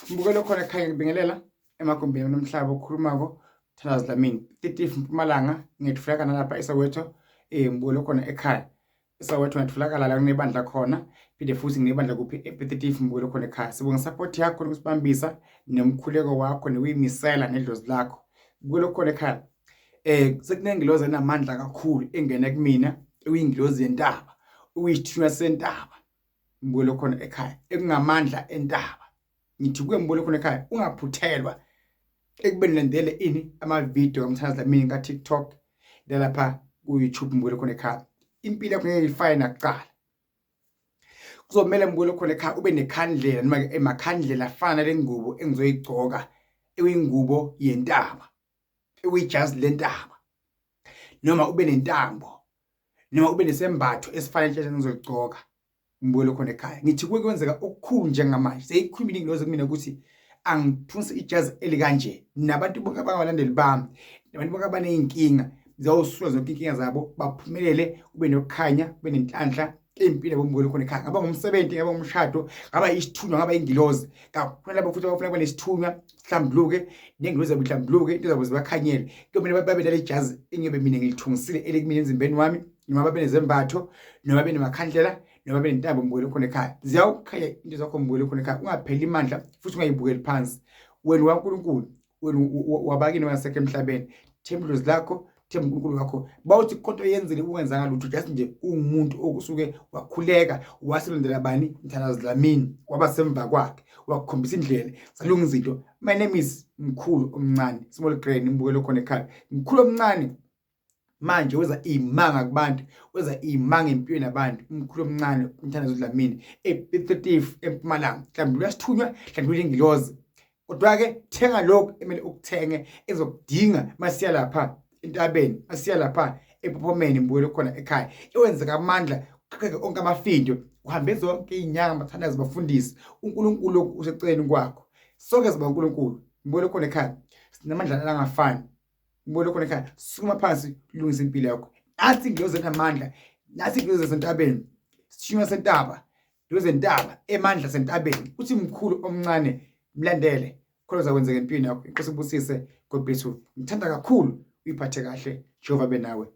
Mbukelo khona ekhaya ngibingelela emagumbini nomhlaba okhulumako Thandazo Dlamini 30 Mpumalanga ngiyetfulaka nalapha eSoweto mbukelo khona ekhaya eSoweto ngiyatfolakala la kunebandla khona phinde futhi nginebandla kuphi ePetitif mbukelo khona ekhaya. Sibonga support yakho nokusibambisa nomkhuleko wakho nokuyimisela nedlozi lakho mbukelo khona ekhaya. Sekunengilozi enamandla kakhulu engena kumina ekuyingilozi yentaba ukuyisithunywa sentaba mbukelo khona ekhaya ekungamandla entaba. Ngithi kuwe mbukelo khona ekhaya ungaphuthelwa ekubeni landele ini amavidiyo kaMthandazo Dlamini ka-TikTok nalapha ku-YouTube mbukelo khona ekhaya. Impilo yakho ngeke ifane nakuqala. Kuzomele mbukelo khona ekhaya ube nekhandlela noma emakhandlela afana nale ngubo engizoyigcoka ekuyingubo yentaba ekuyijazi lentaba noma ube nentambo noma ube nesembatho esifanele nje engizoyigcoka ngibuyele khona ekhaya. Ngithi kuke kwenzeka okukhulu njengamanje seyikhulumile ingilozi kumina ukuthi angithunse ijazi elikanje nabantu bonke abangabalandeli bami nabantu bonke abaney'nkinga ziyawusuka zonke iy'nkinga zabo baphumelele kube nokukhanya kube nenhlanhla empilo yabo mbukele khona ekhaya. Ngaba ngumsebenzi, ngaba ngumshado, ngaba isithunywa, ngaba ingilozi. Kakhulu labo futhi abafuna kuba nesithunywa sihlambuluke nengilozi yabo ihlambuluke into zabo zibakhanyele. Kuyomele babe nale jazi engiyobe mina ngilithungisile elikumina emzimbeni wami noma babe nezembatho noma babe nemakhandlela noma babe nentambo mbukele khona ekhaya. Ziyawukhanya into zakho mbukele khona ekhaya. Ungapheli amandla futhi ungayibukeli phansi. Wena waNkulunkulu wena wabakini wangasekho emhlabeni. Themba idlozi lakho, themba uNkulunkulu wakho. Bawuthi kodwa yenzile ungenzanga lutho just nje uwumuntu okusuke wakhuleka wasilondela bani Mthandazo Dlamini waba semva kwakhe wakukhombisa indlela zalunga izinto. My name is Mkhulu omncane Small Grain mbukelo khona ekhaya. Mkhulu omncane manje wenza imanga kubantu wenza imanga empilweni yabantu. Umkhulu omncane uMthandazo Dlamini ePetief eMpumalanga. Mhlawumbe uyasithunywa mhlawumbe ulengilozi kodwa-ke thenga lokhu emele ukuthenge ezokudinga masiya lapha entabeni masiya lapha ephophomeni mbukelo khona ekhaya ewenzeka amandla kuqheke onke amafindo uhambe zonke iy'nyanga amathandazi bafundisi uNkulunkulu lokhu useceleni kwakho sonke siba uNkulunkulu mbukelo khona ekhaya sinamandla angafani mbukelo khona ekhaya sukuma phansi lungisa impilo yakho. Nathi ingilozi enamandla nathi ingilozi yasentabeni sishunywa sentaba lwezentaba emandla sentabeni uthi mkhulu omncane mlandele khona uzakwenzeka empilweni yakho. Inkosi ibusise. God bless you. Ngithanda kakhulu uyiphathe kahle. Jehova benawe.